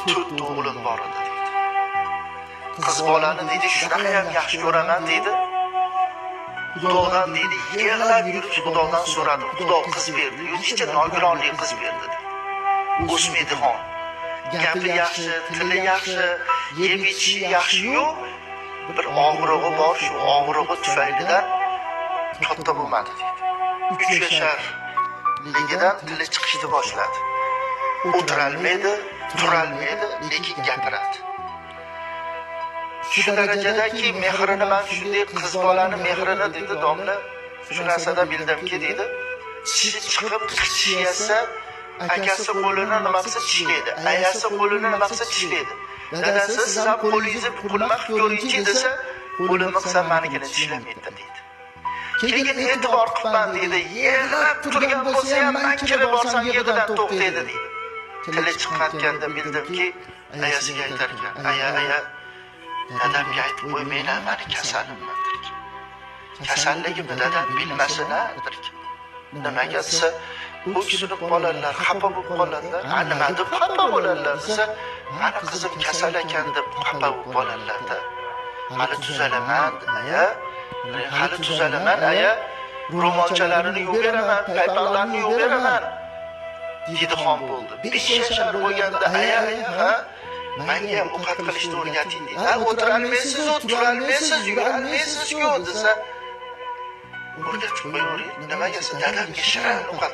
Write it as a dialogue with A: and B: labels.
A: To'rtta o'g'lim bor edi deydi. Qiz bolani deydi, shunaqa ham yaxshi ko'raman deydi. Xudodan deydi, yig'lab yurib Xudodan so'radim. Xudo qiz berdi. Yuz icha nogironlik qiz berdi deydi. O'smaydigan. Gapi yaxshi, tili yaxshi, yeb ichishi yaxshi-yu, bir og'rig'i bor, shu og'rig'i tufaylidan katta bo'lmadi deydi. 3 yasharligidan tili chiqishni boshladi. O'tirolmaydi, turolmaydi, lekin gapiradi. Shu darajadaki mehrini man shunday qiz bolani mehrini dedi domla, shu narsada bildimki deydi. Tishi chiqib qichyasa, akasi qo'lini nima qilsa tishlaydi, ayasi qo'lini nima qilsa tishlaydi. Dadasi siz ham qo'lingizni qulma qilib ko'ringchi desa, qo'limni qilsam manikini tishlamaydi deydi. Keyin e'tibor qilibman deydi, yig'lab turgan bo'lsa ham man kirib borsam yig'idan to'xtaydi deydi. Tili chiqayotganda bildimki, ayasiga aytar ekan, aya, aya, dadamga aytib qo'ymanglar, mani kasalimman derkan. Kasalligimni dadam bilmasin a derkan. Nimaga desa, o'ksinib qoladilar, xafa bo'lib qoladilar. A nima deb xafa bo'ladilar desa, mani qizim kasal ekan deb xafa bo'lib qoladilar-da. Hali tuzalaman, aya, hali tuzalaman, aya, ro'molchalarini yuvib beraman, paypoqlarini yuvib beraman. Didixon bo'ldi. 5 yashar bo'lganda, aya, aya, ha, menga ham ovqat qilishni o'rgating deydi. Ha, o'tirolmaysiz-u, turolmaysiz, yurolmaysiz-ku desa, o'rgatib qo'yavering. Nimaga desa, dadamga shirin ovqat